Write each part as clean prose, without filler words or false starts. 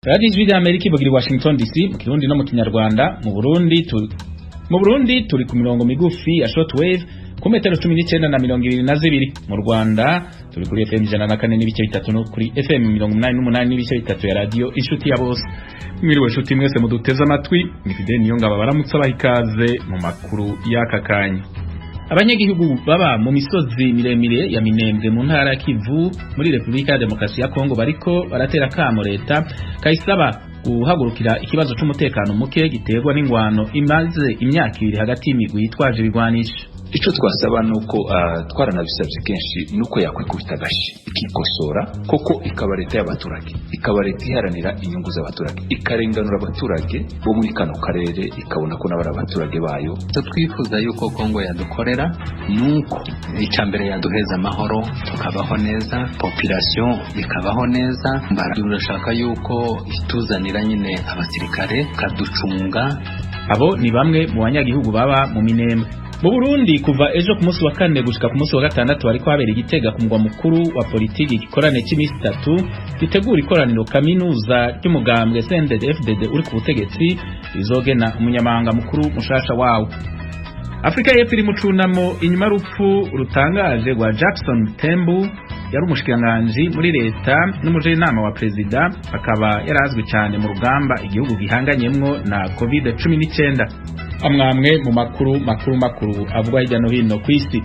Radiyo Ijwi ry'Amerika ivugira i Washington DC mu Kirundi no mu Kinyarwanda. Mu Burundi turi ku mirongo migufi ya shortwave ku metero 19 na 22. Mu Rwanda turi kuri FM 104.3 no kuri FM 88.3 ya Radio Inshuti ya Bose. Mwiriwe nshuti mwese muduteze amatwi, ni Fidel Niyongabo baramutse abaha ikaze mu makuru y'aka kanya. Abanyagihugu baba mu misozi miremire ya Minembwe mu ntara ya Kivu muri Repubulika ya Demokarasi ya Kongo bariko baratera akamo leta kayisaba guhagurukira ikibazo c'umutekano muke giterwa n'ingwano imaze imyaka 2 hagati y'imigwi yitwaje ibigwanisho. Icyo twasaba ni uko, twaranabisabye kenshi, ni uko yakwikubita agashi ikikosora koko, ikaba leta y'abaturage, ikaba leta iharanira inyungu z'abaturage, ikarenganura abaturage bo muri kano karere, ikabona ko nabo ari abaturage bayo. Icyo twifuza yuko Kongo yadukorera ni uko icya mbere yaduheza amahoro, tukabaho neza, population ikabaho neza. Turashaka yuko ituzanira nyine abasirikare kaducunga. Abo ni bamwe mu banyagihugu baba mu Minembwe. Mu Burundi, kuva ejo ku munsi wa kane gushika ku munsi wa gatandatu, hariko habera Igitega ku mugwa mukuru wa politiki igikorane c'imisi 3 gitegura ikoraniro kaminuza ry'umugambwe CNDD-FDD uri ku butegetsi, rizogena umunyamabanga mukuru mushasha wawo. Afrika y'Epfo iri mu cunamo inyuma y'urupfu rutangaje rwa Jackson Mthembu, yari umushikiranganji muri leta n'umujenama wa perezida, akaba yarazwi cyane mu rugamba igihugu gihanganyemwo na COVID-19. Amwamwe mu makuru makuru makuru avugwa hirya no hino kw'isi.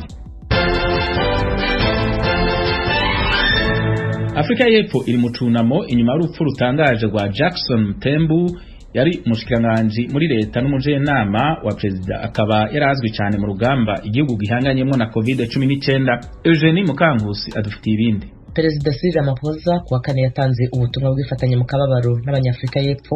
Afrika y'Epfo iri mu cunamo inyuma y'urupfu rutangaje rwa Jackson Mthembu, yari umushikiranganji muri leta n'umujenama wa perezida, akaba yarazwi cyane mu rugamba igihugu gihanganyemwo na COVID-19. Eugenie Mukankusi adufitiye ibindi. Perezida Cyril Ramaphosa kuwa kane yatanze ubutumwa bw'ifatanya mu kababaro n'Abanyafurika y'Epfo,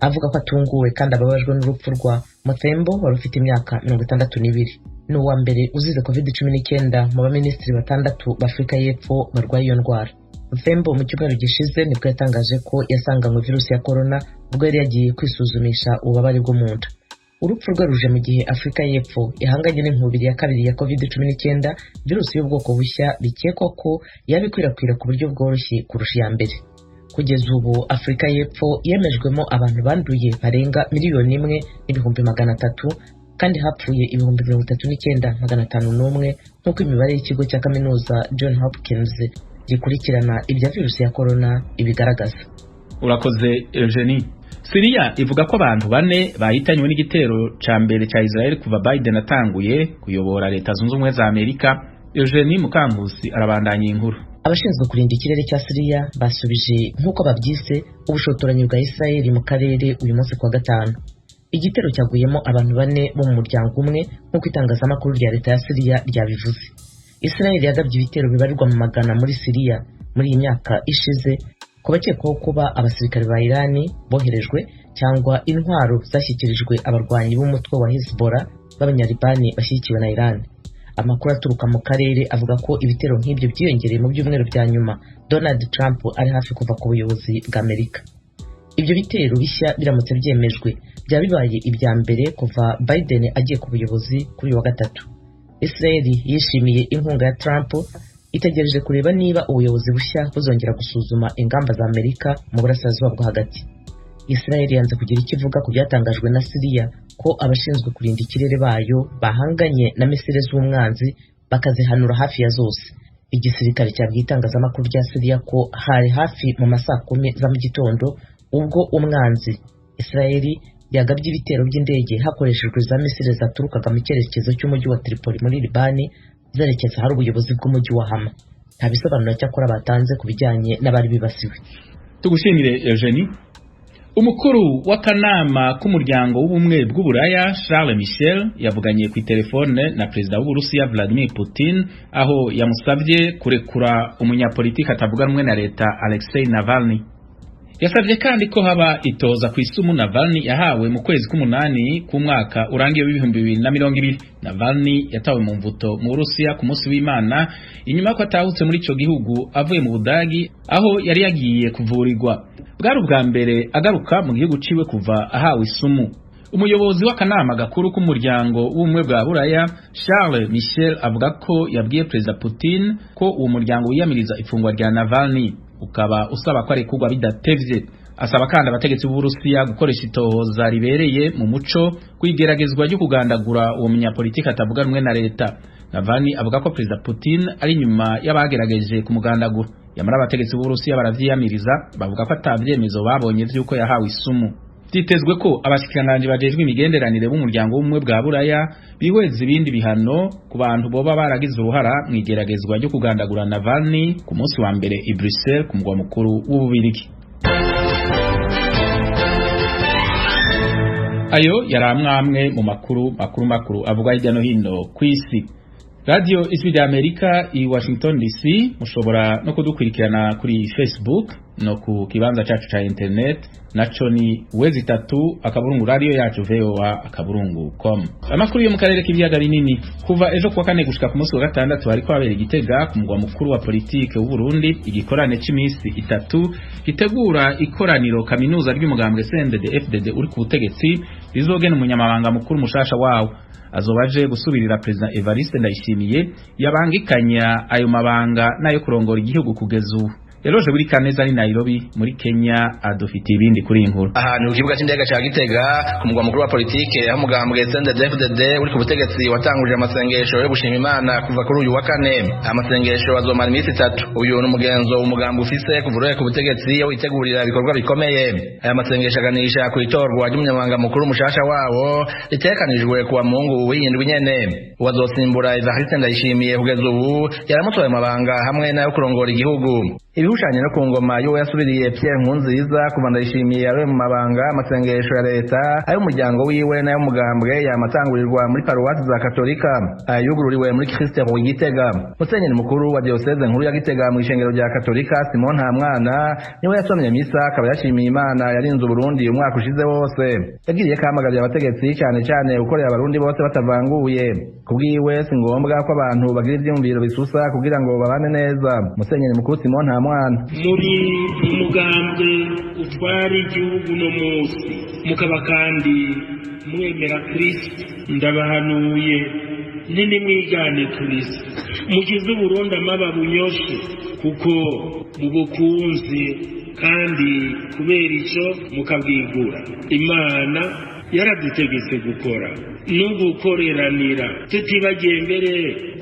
avuga ko atunguwe kandi ababajwe n'urupfu rwa Mthembu wari ufite imyaka 62. Ni uwa mbere uzize COVID-19 mu baminisitiri batandatu b'Afurika y'Epfo barwaye iyo ndwara. Mthembu mu cyumweru gishize nibwo yatangaje ko yasanganywe virusi ya corona ubwo yari yagiye kwisuzumisha ububabare bwo mu nda. Urupfu rwe ruje mu gihe Afurika y'Epfo ihanganye n'inkubiri ya kabiri ya COVID-19, virusi y'ubwoko bushya bikekwa ko yaba ikwirakwira ku buryo bworoshye kurusha iya mbere. Kugeza ubu Afurika y'Epfo yemejwemo abantu banduye barenga 1,300,000 kandi hapfuye 39,501, nk'uko imibare y'ikigo cya kaminuza John Hopkins gikurikirana ibya virusi ya corona ibigaragaza. Urakoze, Eugenie. Syria ivuga ko abantu bane bahitanywe n'igitero ca mbere ca Israel kuva Biden atanguye kuyobora Leta Zunze Ubumwe za Amerika. Eugenie Mukankusi arabandanya inkuru. Abashinzwe kurinda ikirere cya Syria basubije, nk'uko babyise, ubushotoranyi bwa Israel mu karere uyu munsi kuwa gatanu. Igitero cyaguyemo abantu bane bo mu muryango umwe, nk'uko itangazamakuru rya leta ya Syria ryabivuze. Israel yagabye ibitero bibarirwa mu magana muri Syria muri iyi myaka ishize ku bakekwaho kuba abasirikare ba Irani boherejwe cyangwa intwaro zashyikirijwe abarwanyi b'umutwe wa Hezbollah b'Abanyalibani bashyigikiwe na Iran. Amakuru aturuka mu karere avuga ko ibitero nk'ibyo byiyongereye mu byumweru bya nyuma Donald Trump ari hafi kuva ku buyobozi bwa Amerika. Ibyo bitero bishya biramutse byemejwe byaba bibaye ibya mbere kuva Biden agiye ku buyobozi kuri uyu wa gatatu. Israel yishimiye inkunga ya Trump, itegereje kureba niba ubuyobozi bushya buzongera gusuzuma ingamba za Amerika mu burasirazuba bwo hagati. Israel yanze kugira icyo ivuga ku byatangajwe na Syria ko abashinzwe kurinda ikirere bayo bahanganye na misile z'umwanzi bakazihanura hafi ya zose. Igisirikare cyabwiye itangazamakuru rya Syria ko hari hafi mu masaa 10 za mu gitondo ubwo umwanzi Israel yagabye ibitero by'indege hakoreshejwe za misile zaturukaga mu cyerekezo cy'umujyi wa Tripoli muri Libani zerekeza ahari ubuyobozi bw'umujyi wa Hama. Nta bisobanuro cyakora batanze ku bijyanye n'abari bibasiwe. Tugushimire, Eugenie. Umukuru w'akanama k'umuryango w'Ubumwe bw'Uburaya, Charles Michel, yavuganye ku telefone na perezida w'Uburusiya Vladimir Putin, aho yamusabye kurekura umunyapolitiki atavuga rumwe na leta Alexei Navalny. Yasabye kandi ko haba itoza ku isumu Navalny yahawe mu kwezi k'umunani k'umwaka urangiye w'2020. Navalny yatawe mu mvuto mu Burusiya ku munsi w'Imana inyuma ko atahutse muri ico gihugu avuye mu Budagi aho yari yagiye kuvurirwa. Bwari ubwa mbere agaruka mu gihugu ciwe kuva ahawe isumu. Umuyobozi w'akanama gakuru k'umuryango w'Ubumwe bwa Buraya, Charles Michel, avuga ko yabwiye Perezida Putin ko uwo muryango wiyamiriza ifungwa rya Navalny, ukaba usaba ko arekurwa bidatevye. Asaba kandi abategetsi b'Uburusiya gukoresha itohoza ribereye mu muco kwigeragezwa ryo kugandagura uwo munyapolitiki atavuga rumwe na leta. Navalny avuga ko Perezida Putin ari nyuma y'abagerageje kumugandagura. Yamara abategetsi b'Uburusiya baravyiyamiriza, bavuga ko atavyemezo babonye vy'uko yahawe isumu. Vyitezwe ko abashikiranganji bajejwe imigenderanire b'umuryango w'ubumwe bwa Buraya bihweza ibindi bihano ku bantu boba baragize uruhara mw'igeragezwa ryo kugandagura Navalny ku munsi wa mbere i Brussels, ku mugwa mukuru w'Ububirigi. Ayo yari amwamwe mu makuru makuru makuru avugwa hirya no hino kw'isi. Radio Ijwi rya Amerika i Washington DC. Mushobora no kudukurikirana kuri Facebook no ku kibanza cacu ca internet, naco ni www.radiocavoa.com. Amakuru yo mu karere k'ibiyaga binini: kuva ejo kuwa kane gushika ku munsi wa gatandatu hariko habera Igitega, ku mugwa mukuru wa politike w'u Burundi, igikorane c'imisi 3 gitegura ikoraniro kaminuza ry'umugambwe CNDD FDD uri ku butegetsi, rizogena umunyamabanga mukuru mushasha wawo azoba aje gusubirira President Evariste Ndayishimiye yabangikanya ayo mabanga nayo kurongora igihugu kugeza ubu. Eloge buri Kaneza ari Nairobi muri Kenya adufitiye ibindi kuri iyi nkuru. Ahantu ku kibuga c'indege ca Gitega, ku mugwa mukuru wa politike, aho umugambwe CNDD-FDD uri ku butegetsi watanguje amasengesho yo gushima Imana kuva kuri uyu wa kane. Amasengesho azomara iminsi 3. Uyu ni umugenzo umugambwe ufise kuva uroye ku butegetsi iyo witegurira ibikorwa bikomeye. Aya masengesho aganisha ku itorwa ry'umunyamabanga mukuru mushasha wawo ritekanijwe kuwa Mungu w'iyindwi nyene. Uwazosimbura Evariste Ndayishimiye kugeza ubu yaramutoye amabanga hamwe n'ayo kurongora igihugu. Ibihushanye no ku ngoma y'uwo yasubiriye Pierre Nkurunziza. Kuva Ndayishimiye ari mu mabanga, amasengesho ya leta, ay'umuryango wiwe n'ay'umugambwe yamatangurirwa muri paruwasi za Katolika. Ayugururiwe muri Christ Roi Gitega. Musenyeri mukuru wa diocese nkuru ya Gitega mu ishengero rya Katolika, Simon Ntamwana, niwe yasomye misa, akaba yashimiye Imana yarinze Uburundi umwaka ushize wose. Yagiriye kahamagarira abategetsi cyane cyane gukorera abarundi bose batavanguye. Kubwiwe si ngombwa ko abantu bagira ivyiyumviro bisusa kugira ngo babane neza. Musenyeri mukuru Simon Ntamwana: Muri umugambwe utwara igihugu no munsi, mukaba kandi mwemera Kristo, ndabahanuye ntimwigane Kristo, mukize Uburundi amaba bunyoshe, kuko mubukunze kandi kubera ico mukabwigura. Imana yaradutegetse gukora no gukoreranira, tutibagiye mbere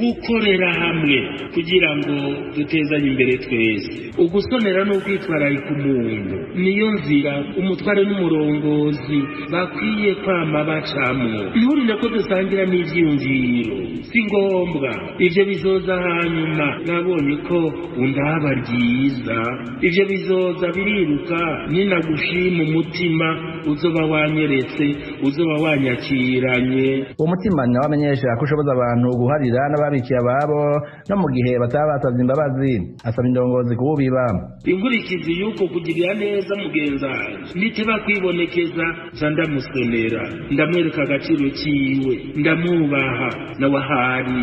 gukorera hamwe kugira ngo dutezanye imbere twese. Ugusonera no kwitwararika umuntu niyo nzira umutware n'umurongozi bakwiye kwama bacamwo. Nturinde ko dusangira n'ivyiyumviro, si ngombwa, ivyo bizoza hanyuma. Nabonye ko undaba ryiza, ivyo bizoza biriruka. Ninagushima umutima uzoba wanyeretse, uzoba wanyakiranye. Uwo mutima nawe amenyesha ko ushoboza abantu guharira n'ababikiye ababo no mu gihe bataba basavye imbabazi. Asaba indongozi kuwubiba. Inkurikizi y'uko kugirira neza mugenzi wanjye niteba kwibonekeza, nza ndamusonera, ndamwereka agaciro kiwe, ndamwubaha, nawe ahari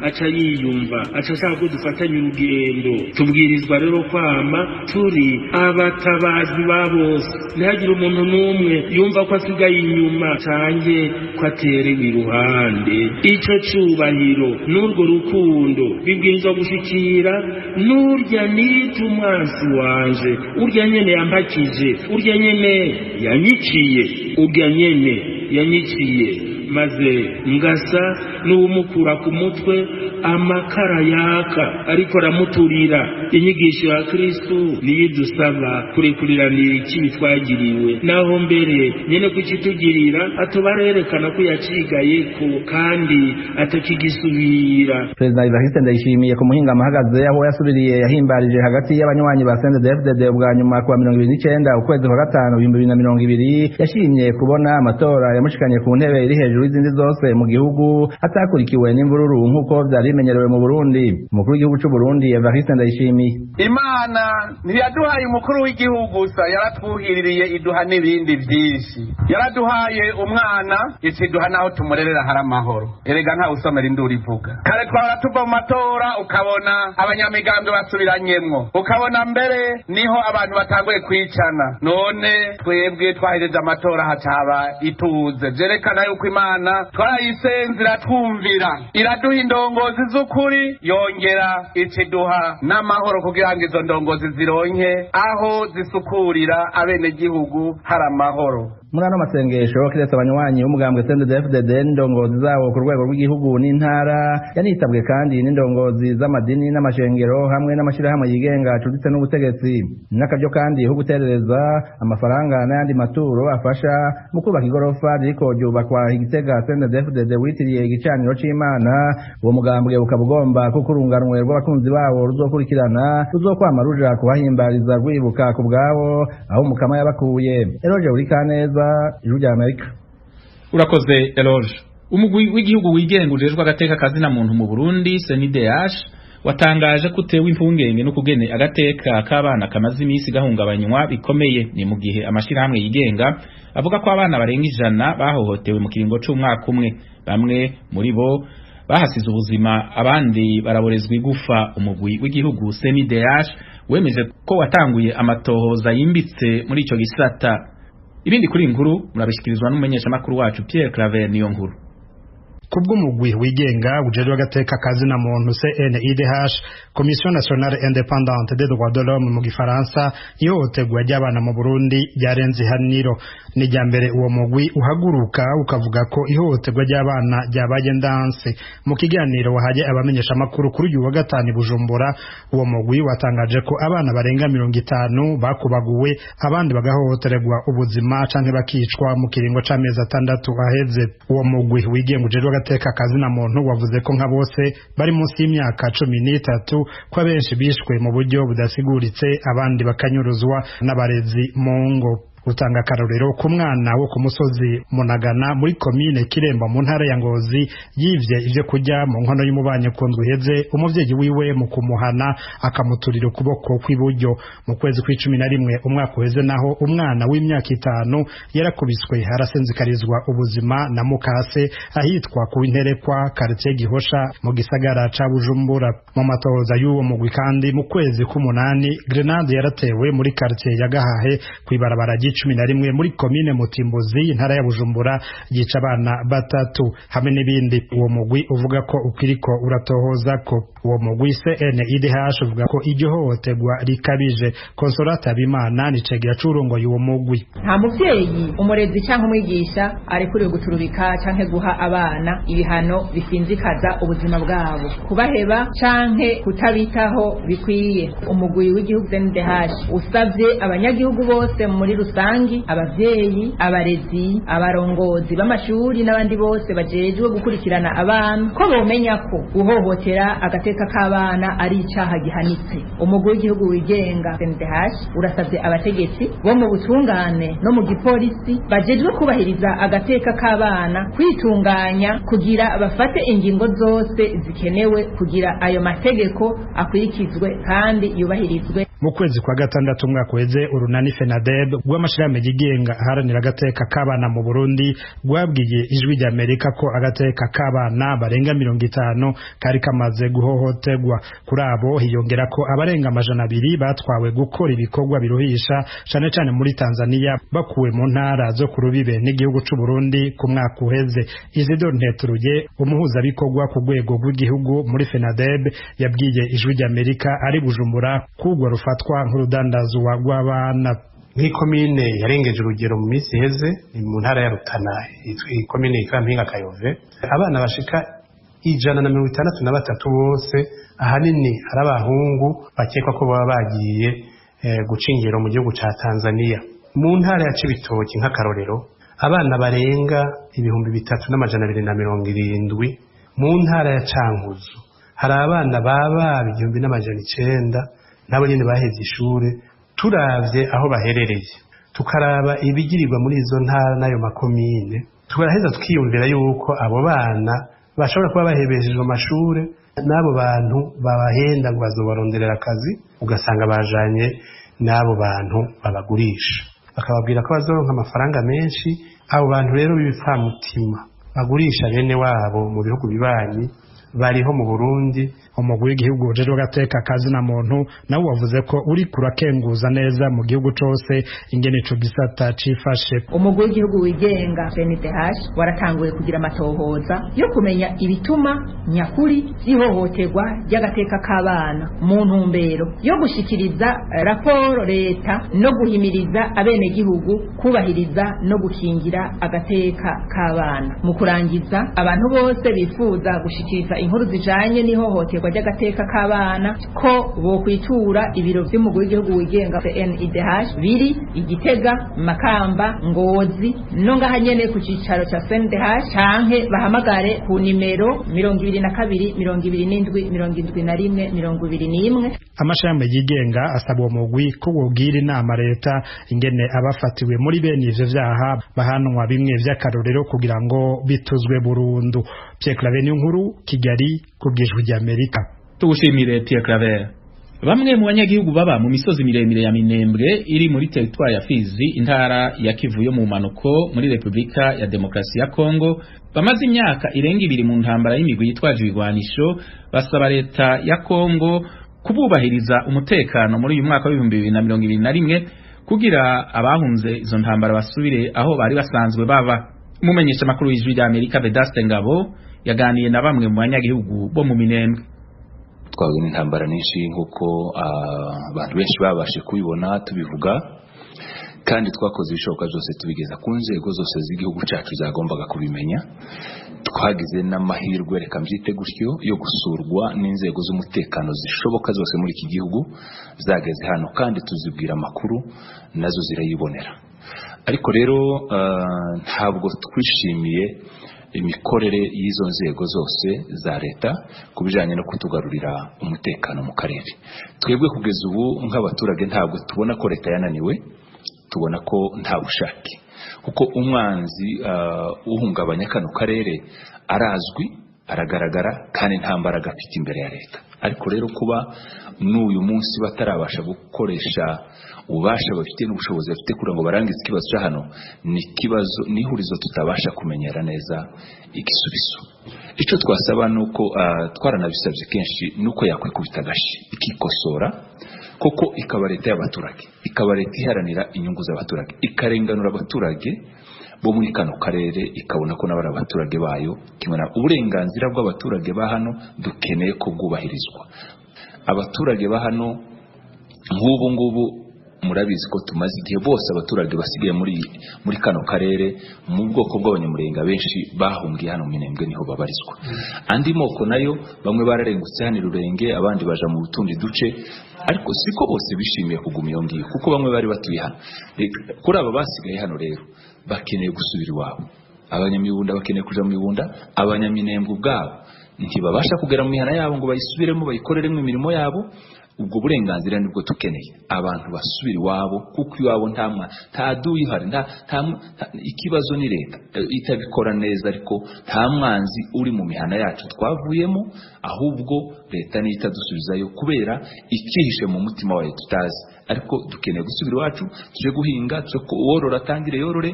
aca yiyumva, aca ashaka ko dufatanya urugendo. Tubwirizwa rero kwama turi abatabazi ba bose, ntihagire umuntu n'umwe yumva ko asigaye inyuma canke ko aterewe iruhande. Ico cubahiro n'urwo rukundo bibwirizwa gushikira n'urya nita umwansi wanje, urya nyene yampakije, urya nyene yanyiciye, urya nyene yanyiciye, maze ngasa n'uwumukura ku mutwe amakara yaka ariko aramuturira. Inyigisho ya Kristu niyo idusaba kurekuriranira ikibi twagiriwe, naho mbere nyene kukitugirira atuba arerekana ko yacigayeko kandi atakigisubira. Perezida Evariste Ndayishimiye ku muhingamo ahagaze aho yasubiriye yahimbarije hagati y'abanywanyi ba CNDD-FDD ubwa nyuma kuwa 29 ukwezi kwa gatanu 2020, yashimye kubona amatora yamushikanye ku ntebe iri hejuru y'izindi zose mu gihugu atakurikiwe n'imvururu nk'uko vyari bimenyerewe mu Burundi. Umukuru w'igihugu c'u Burundi Evariste Ndayishimiye: Imana ntiyaduhaye umukuru w'igihugu gusa, yaratwuhiririye iduha n'ibindi byinshi. Yaraduhaye umwana, ikiduha naho tumurerera hari amahoro. Erega ntawe usomera induru ivuga. Kare twahora tuva mu matora ukabona abanyamigambi basubiranyemwo, ukabona mbere niho abantu batanguye kwicana. None twebwe twahejeje amatora hacaba ituze, vyerekana yuko Imana twarayisenze iratwumva. Iratwumvira, iraduha indongozi z'ukuri, yongera iciduha n'amahoro kugira ngo izo ndongozi zironke aho zisukurira abenegihugu hari amahoro. Muri ano masengesho, kiretse abanywanyi b'umugambwe CNDD-FDD n'indongozi zawo ku rwego rw'igihugu n'intara, yanitabwe kandi n'indongozi z'amadini n'amashengero hamwe n'amashirahamwe yigenga acuditse n'ubutegetsi. N'akaryo kandi ho guterereza amafaranga n'ayandi maturo afasha mu kubaka igorofa ririko ryubakwa Igitega CNDD-FDD witiriye igicaniro c'Imana. Uwo mugambwe ukaba ugomba kuko urunganwe rw'abakunzi bawo ruzokurikirana ruzokwama ruja kubahimbariza rwibuka ku bwabo aho Umukama yabakuye. Eroje Urikaneza, Ijwi rya Amerika. Urakoze, Eloge. Umugwi w'igihugu wigenga ujejwe agateka kazina muntu mu Burundi, CNIDH, watangaje ko utewe impungenge n'ukugene agateka k'abana kamaze iminsi gahungabanywa bikomeye. Ni mu gihe amashirahamwe yigenga avuga ko abana barenga 100 bahohotewe mu kiringo c'umwaka umwe, bamwe muri bo bahasize ubuzima, abandi baraborezwa igufa. Umugwi w'igihugu CNIDH wemeje ko watanguye amatohoza yimbitse muri ico gisata. Ibindi kuri inkuru murabishikirizwa n'umumenyeshamakuru wacu Pierre Claver niyo nkuru. Kubw'umugwi wigenga ujejwe agateka kazina muntu CNIDH, Commission Nationale Indépendante des Droits de l'Homme mu gifaransa, ihohoterwa ry'abana mu Burundi ryarenze ihaniro. Ni irya mbere uwo mugwi uhaguruka ukavuga ko ihohoterwa ry'abana ryabaye ndanse. Mu kiganiro wahaye abamenyeshamakuru kuri uyu wa gatanu i Bujumbura, uwo mugwi watangaje ko abana barenga 50 bakubaguwe, abandi bagahohoterwa ubuzima canke bakicwa mu kiringo c'amezi 6 aheze. Uwo mugwi wigenga ujejwe agateka kazina muntu wavuze ko nka bose bari munsi y'imyaka 13, ko abenshi bishwe mu buryo budasiguritse, abandi bakanyuruzwa n'abarezi mu ngo. Utanga akarorero ku mwana wo ku musozi Munagana muri komine Kiremba mu ntara ya Ngozi, yivye ivyo kurya mu nkono y'umubanyi ku ndwi iheze, umuvyeyi wiwe mu kumuhana akamuturira ukuboko kw'iburyo. Mu kwezi kw'icumi na rimwe umwaka uheze naho, umwana w'imyaka 5 yarakubiswe arasinzikarizwa ubuzima na mukase ahitwa ku Interekwa, quartier Gihosha, mu gisagara ca Bujumbura. Mu matohoza y'uwo mugwi kandi, mu kwezi k'umunani grenade yaratewe muri quartier ya Gahahe kw'ibarabara 11 muri komine Mutimbuzi, intara ya Bujumbura, yica abana 3 hamwe n'ibindi. Uwo mugwi uvuga ko ukiriko uratohoza ko. Uwo mugwi CNIDH uvuga ko iryo hohoterwa rikabije. Consolata Habimana ni cegera c'urongoye uwo mugwi. Nta muvyeyi, umurezi canke umwigisha arekuriwe guturubika canke guha abana ibihano bisinzikaza ubuzima bwabo, kubaheba canke kutabitaho bikwiye. Umugwi w'igihugu CNDH usavye abanyagihugu bose muri rusangi, abavyeyi, abarezi, abarongozi b'amashuri n'abandi bose bajejwe gukurikirana abana, ko bomenya ko guhohotera agateka k'abana ari icaha gihanitse. Umugwi w'igihugu wigenga CNDH urasavye abategetsi bo mu butungane no mu gipolisi bajejwe kubahiriza agateka k'abana kwitunganya kugira bafate ingingo zose zikenewe kugira ayo mategeko akurikizwe kandi yubahirizwe. Mu kwezi kwa gatandatu umwaka uheze, urunani FENADEB rw'amashirahamwe yigenga aharanira agateka k'abana mu Burundi rwabwiye Ijwi rya Amerika ko agateka k'abana barenga 50 kari kamaze guhohoterwa. Kuri abo hiyongera ko abarenga 200 batwawe gukora ibikorwa biruhisha cane cane muri Tanzania, bakuwe mu ntara zo ku rubibe n'igihugu c'u Burundi ku mwaka uheze. Isidore Nteturuye, umuhuzabikorwa ku rwego rw'igihugu muri FENADEB, yabwiye Ijwi rya Amerika ari Bujumbura kugwa rufatwa nk'urudandazwa rw'abana. Nk'ikomine yarengeje urugero mu minsi iheze ni mu ntara ya Rutana, ikomine yitwa Mpinga Kayove. Abana bashika 163 bose ahanini ari abahungu bakekwa ko baba bagiye guca ingero mu gihugu ca Tanzania. Mu ntara ya Cibitoki, nk'akarorero, abana barenga 3270. Mu ntara ya Cankuzo hari abana baba 1900 nabo nyene baheze ishure. Turavye aho baherereye, tukaraba ibigirirwa muri izo ntara n'ayo makomine, turaheza tukiyumvira yuko abo bana bashobora kuba bahebeshejwe amashure n'abo bantu babahenda ngo bazobaronderera akazi, ugasanga bajanye n'abo bantu babagurisha, bakababwira ko bazoronka amafaranga menshi. Abo bantu rero b'ibipfamutima bagurisha bene wabo mu bihugu bibanyi bariho mu Burundi. Umugwi w'igihugu ujejwe agateka kazina muntu nawe wavuze ko uri kurakenguza neza mu gihugu cose ingene ico gisata cifashe. Umugwi w'igihugu wigenga CNDH waratanguye kugira amatohoza yo kumenya ibituma nyakuri vy'ihohoterwa ry'agateka k'abana mu ntumbero yo gushikiriza raporo leta no guhimiriza abenegihugu kubahiriza no gukingira agateka k'abana. Mu kurangiza, abantu bose bifuza gushikiriza inkuru zijanye n'ihohoterwa ry'agateka k'abana ko bokwitura ibiro vy'umugwi w'igihugu wigenga CNIDH biri Igitega, Makamba, Ngozi no ngaha nyene ku cicaro ca CNDH, canke bahamagare ku nimero 22 27 71 21. Amashami yigenga asaba uwo mugwi ko wobwira inama leta ingene abafatiwe muri bene ivyo vyaha bahanwa bimwe vy'akarorero kugira ngo bituzwe burundu. Pierre Claver Niyonkuru, Kigali, ku bw'Ijwi ry'Amerika. Tugushimire Pierre Claver. Bamwe mu banyagihugu baba mu misozi miremire ya Minembwe iri muri teritwari ya Fizi, intara ya Kivu yo mu manuko muri Republika ya Demokarasi ya Kongo, bamaze imyaka irenga 2 mu ntambara y'imigwi yitwaje ibigwanisho, basaba leta ya Kongo kububahiriza umutekano muri uyu mwaka w'ibihumbi 2021 kugira abahunze izo ntambara basubire aho bari basanzwe baba. Umumenyesha makuru w'Ijwi rya Amerika Vedaste Ngabo yaganiye na bamwe mu banyagihugu bo mu Minembwe. Twahuye n'intambara nyinshi nk'uko abantu benshi babashe kubibona tubivuga, kandi twakoze ibishoboka byose tubigeza ku nzego zose z'igihugu cyacu zagombaga kubimenya. Twagize n'amahirwe, reka mbyite gutyo, yo gusurwa n'inzego z'umutekano zishoboka zose muri iki gihugu zageze hano, kandi tuzibwira amakuru nazo zirayibonera. Ariko rero ntabwo twishimiye imikorere y'izo nzego zose za leta ku bijyanye no kutugarurira umutekano mu karere. Twebwe kugeza ubu nk'abaturage ntabwo tubona ko leta yananiwe, tubona ko nta bushake, kuko umwanzi uhungabanya kano karere arazwi, aragaragara, kandi nta mbaraga afite imbere ya leta. Ariko rero kuba n'uyu munsi batarabasha gukoresha ububasha bafite n'ubushobozi bafite kugira ngo barangize ikibazo cya hano, ni ikibazo, ni ihurizo tutabasha kumenyera neza igisubizo. Icyo twasaba ni uko, twaranabisabye kenshi, ni uko yakwikubita agashi ikikosora koko, ikaba leta y'abaturage, ikaba leta iharanira inyungu z'abaturage, ikarenganura abaturage bo muri kano karere, ikabona ko nabari abaturage bayo kimwe na uburenganzira bw'abaturage ba hano dukeneye ko bwubahirizwa. Abaturage ba hano nk'ubu ngubu murabizi ko tumaze igihe bose abaturage basigaye muri kano karere mu bwoko bw'abanyamurenga benshi bahungiye hano mu Minembwe niho babarizwa. Andi moko nayo bamwe bararengutse hano Rurenge, abandi baja mu tundi duce, ariko siko bose bishimiye kuguma iyo ngiyo kuko bamwe bari batuye hano. Kuri aba basigaye hano rero bakeneye gusubira iwabo. Abanyamibunda bakeneye kuja mu mibunda, abanyaminembwe ubwabo ntibabasha kugera mu mihana yabo ngo bayisubiremo bayikoreremo imirimo yabo. Ubwo burenganzira nibwo tukeneye, abantu basubira iwabo kuko iwabo nta duyi uhari, ikibazo ni leta itabikora neza, ariko nta mwanzi uri mu mihana yacu twavuyemo, ahubwo leta niyo itadusubizayo kubera ikihishe mu mutima wayo tutazi. Ariko dukeneye gusubira iwacu, tuje guhinga, tuje worora, atangire yorore,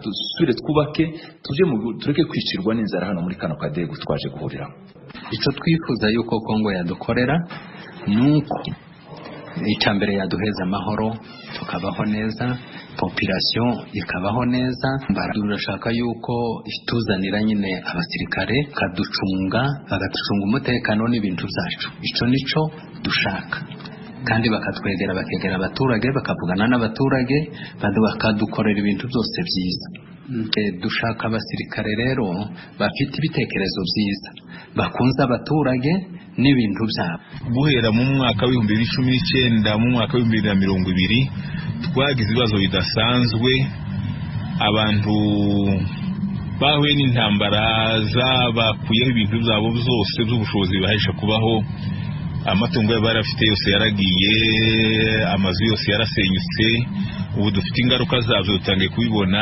dusubire twubake, tureke kwicirwa n'inzara hano muri kano kadego twaje guhuriramo. Icyo twifuza yuko Kongo yadukorera nuko icya mbere yaduheza amahoro tukabaho neza, population ikabaho neza. Turashaka yuko ituzanira nyine abasirikare bakaducunga, bagaducunga umutekano n'ibintu byacu. Icyo nico dushaka, kandi bakatwegera, bakegera abaturage, bakavugana n'abaturage, bakadukorera ibintu byose byiza. Dushaka abasirikare rero bafite ibitekerezo byiza, bakunze abaturage n'ibintu byabo. Guhera mu mwaka w'ibihumbi 2019 mu mwaka w'ibihumbi 2020 twagize ibibazo bidasanzwe, abantu bahuye n'intambara zabakuyeho ibintu byabo byose by'ubushobozi bibahesha kubaho. Amatungo yabo bari afite yose yaragiye, amazu yose yarasenyutse. Ubu dufite ingaruka zabyo, dutangiye kubibona,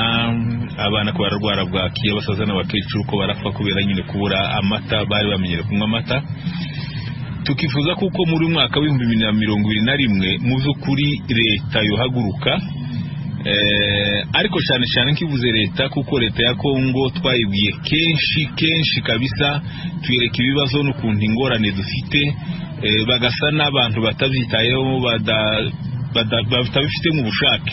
abana ko bararwara bwaki, abasaza n'abakecuru ko barapfa kubera nyine kubura amata, bari bamenyere kunywa amata. Tukifuza kuko muri mwaka w'ibihumbi 2021 mu by'ukuri leta yohaguruka Ariko cyane cyane nkivuze leta, kuko leta ya Kongo twayibwiye kenshi kenshi kabisa, tuyereka ibibazo n'ukuntu ingorane dufite, bagasa n'abantu batabyitayeho, batabifite mu bushake.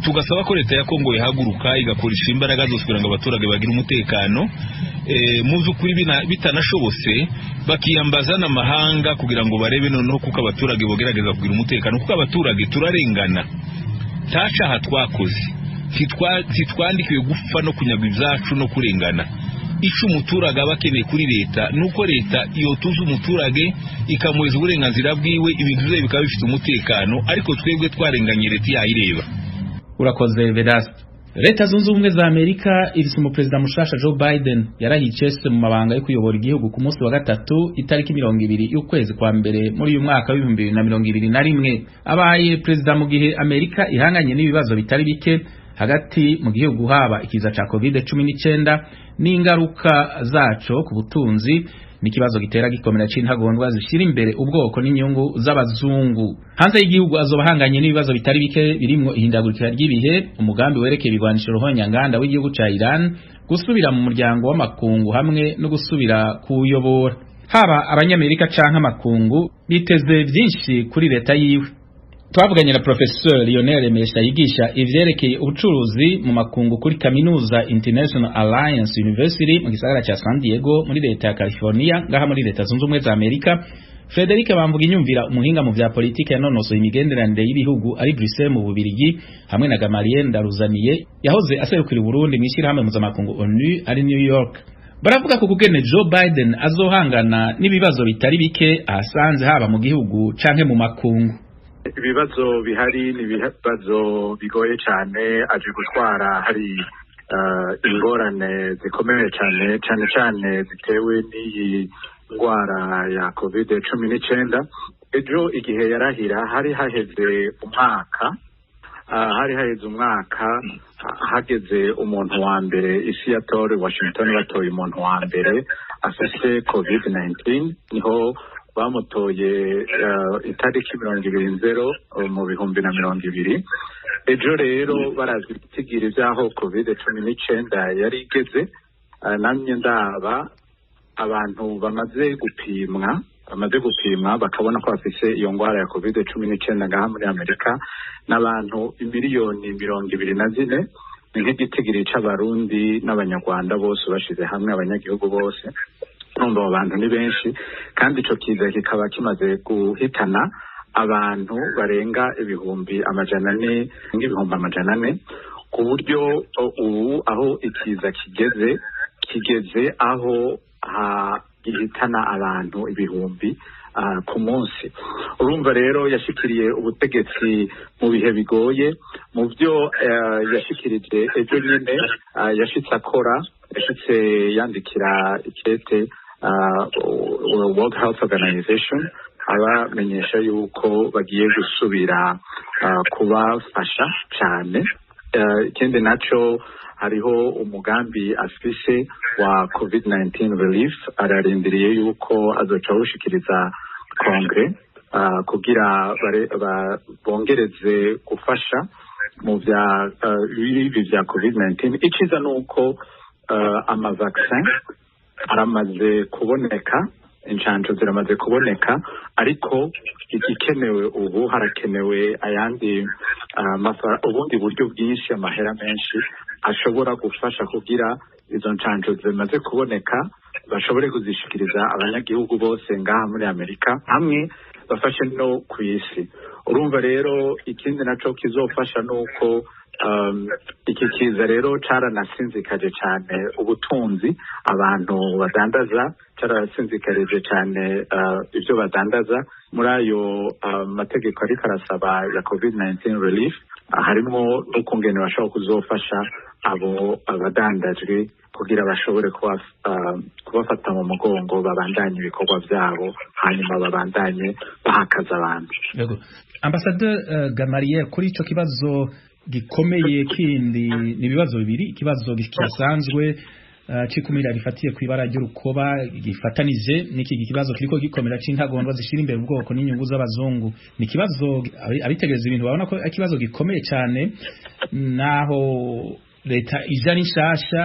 Tugasaba ko leta ya Kongo ihaguruka igakoresha imbaraga zose kugira ngo abaturage bagire umutekano. Mu by'ukuri bitanashobotse bakiyambaza n'amahanga kugira ngo barebe noneho kuko abaturage bogerageza kugira umutekano, kuko abaturage turarengana, nta cyaha twakoze, ntitwandikiwe gupfa no kunyagwa ibyacu no kurengana. Icyo umuturage aba akeneye kuri leta ni uko leta yotuza umuturage ikamuhereza uburenganzira bwiwe, ibintu bye bikaba bifite umutekano, ariko twebwe twarenganye leta yayireba. Urakoze Vedaste. Leta Zunze Ubumwe za Amerika ifise umuperezida mushasha Joe Biden yarahiye mu mabanga yo kuyobora igihugu ku munsi wa gatatu itariki 20 y'ukwezi kwa mbere muri uyu mwaka wa 2021. Abaye perezida mu gihe Amerika ihanganye n'ibibazo bitari bike hagati mu gihugu, haba ikiza ca COVID-19 n'ingaruka zaco ku butunzi, n'ikibazo gitera gikomera c'intagondwa zishira imbere ubwoko n'inyungu z'abazungu. Hanze y'igihugu azoba ahanganye n'ibibazo bitari bike birimwo ihindagurikira ry'ibihe, umugambi werekeye ibigwanisho ruhonyanganda w'igihugu ca Iran, gusubira mu muryango w'amakungu hamwe no gusubira kuwuyobora. Haba abanyamerika canke amakungu biteze vyinshi kuri leta yiwe. Twavuganye na Professor Lionel Remesha yigisha ivyerekeye ubucuruzi mu makungu kuri kaminuza International Alliance University mu gisagara ca San Diego muri leta ya California ngaha muri Leta Zunze Ubumwe za Amerika. Frederic Bamvuga inyumvira, umuhinga mu vya politike yanonosoye imigenderanire y'ibihugu ari Bruxelles mu Bubirigi, hamwe na Gamaliel Ndaruzaniye yahoze aserukira Burundi mw'ishirahamwe mpuzamakungu ONU ari New York. Baravuga ko kugene Joe Biden azohangana n'ibibazo bitari bike ahasanze haba mu gihugu canke mu makungu. Ibibazo bihari ni ibibazo bigoye cyane, aje gutwara hari ingorane zikomeye cyane, cyane cyane zitewe n'iyi ndwara ya COVID-19. Ejo igihe yarahira hari haheze umwaka, hageze umuntu wa mbere isi yatore Washington, batoye umuntu wa mbere afise COVID-19, niho bamutoye itariki 20 mu 2020. Ejo rero barazi ibitigiri by'aho COVID-19 yari igeze. Namye ndaba abantu bamaze gupimwa bakabona ko bafise iyo ndwara ya COVID-19 ngaha muri Amerika n'abantu miliyoni 24, ni nk'igitigiri c'Abarundi n'Abanyarwanda bose bashize hamwe, abanyagihugu bose. Urumva abo bantu ni benshi, kandi ico kiza kikaba kimaze guhitana abantu barenga 400,000, 400,000, ku buryo ubu aho ikiza kigeze aho gihitana abantu ibihumbi ku munsi. Urumva rero yashikiriye ubutegetsi mu bihe bigoye. Mu byo yashikirije ejo nyine, yashitse akora, yashitse yandikira ikete World Health Organization abamenyesha yuko bagiye gusubira kubafasha cyane. Ikindi naco hariho umugambi afise wa COVID-19 relief, ararindiriye yuko azoca awushikiriza Kongre kugira bongereze gufasha mu vya ibi vya COVID-19. Iciza nuko amavaccin aramaze kuboneka, inshanjo ziramaze kuboneka, ariko igikenewe ubu harakenewe ayandi ubundi buryo bwinshi, amahera menshi ashobora gufasha kugira izo nshanjo zimaze kuboneka bashobore kuzishikiriza abanyagihugu bose ngaha muri Amerika, hamwe bafashe no ku isi. Urumva rero ikindi naco kizofasha nuko iki kiza rero caranasinzikaje cyane ubutunzi abantu badandaza, caranasinzikarije cyane ibyo badandaza. Muri ayo mategeko ariko arasaba ya COVID-19 relief harimo n'ukungene bashobora kuzofasha abo abadandajwe kugira bashobore kubafata mu mugongo, babandanye ibikorwa byabo, hanyuma babandanye bahakaza abantu. Yego, Ambassadeur Gamariel, kuri ico kibazo gikomeye kindi ni ibibazo bibiri, ikibazo kidasanzwe cikumira rifatiye ku ibara ry'urukoba gifatanije n'iki kibazo kiriko gikomera c'intagondwa zishira imbere ubwoko n'inyungu z'abazungu. Ni ikibazo abitegereza ibintu babona ko ari ikibazo gikomeye cyane, naho leta ija ari nshasha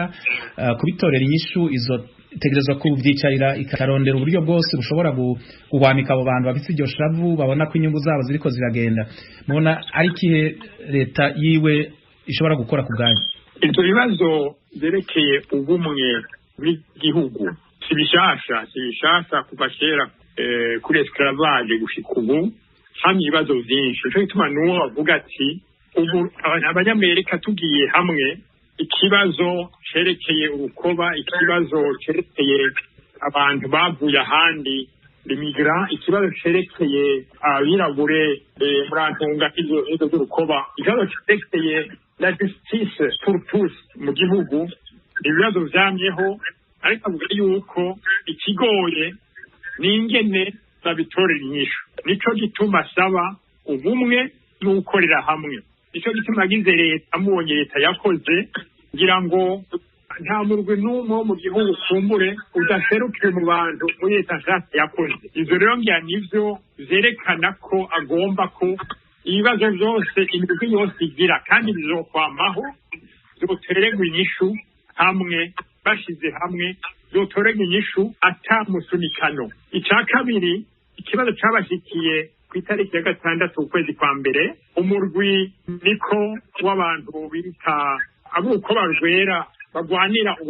kubitorera inyishu izo tegerezwa kubyicarira ikarondera uburyo bwose bushobora guhwamika abo bantu bafite iryo shavu, babona ko inyungu zabo ziriko ziragenda. Mubona ari ikihe leta yiwe ishobora gukora ku bwanyu? Ibyo bibazo byerekeye ubumwe bw'igihugu si bishasha, si bishasha. Kuva kera kuri esclavage gushika ubu hamwe ibibazo vyinshi. Nico gituma n'uwo bavuga ati ubu abanyamerika tugiye hamwe, ikibazo cerekeye urukoba, ikibazo cerekeye abantu bavuye ahandi, immigrants, ikibazo cerekeye abirabure, murantunga, izo z'urukoba, ikibazo cerekeye la justice pour tous mu gihugu, ibibazo vyamyeho. Ariko avuga yuko ikigoye ni ingene babitorera inyishu. Nico gituma asaba ubumwe n'ugukorera hamwe. Nico gituma agize leta, amubonye leta yakoze, ngira ngo nta murwi n'umwe wo mu gihugu kumbure udaserukiye mu bantu muri leta nshasha yakoze. Ivyo rero ngira nivyo vyerekana ko agomba ko ibibazo vyose imigwi yose igira, kandi bizokwamaho, vyotererwa inyishu hamwe, bashize hamwe, vyotorerwa inyishu ata musunikano. Ica kabiri, ikibazo cabashikiye ku itariki ya 6 ukwezi kwa mbere, umurwi niko w'abantu bita abuko barwera bagwanira ubwo.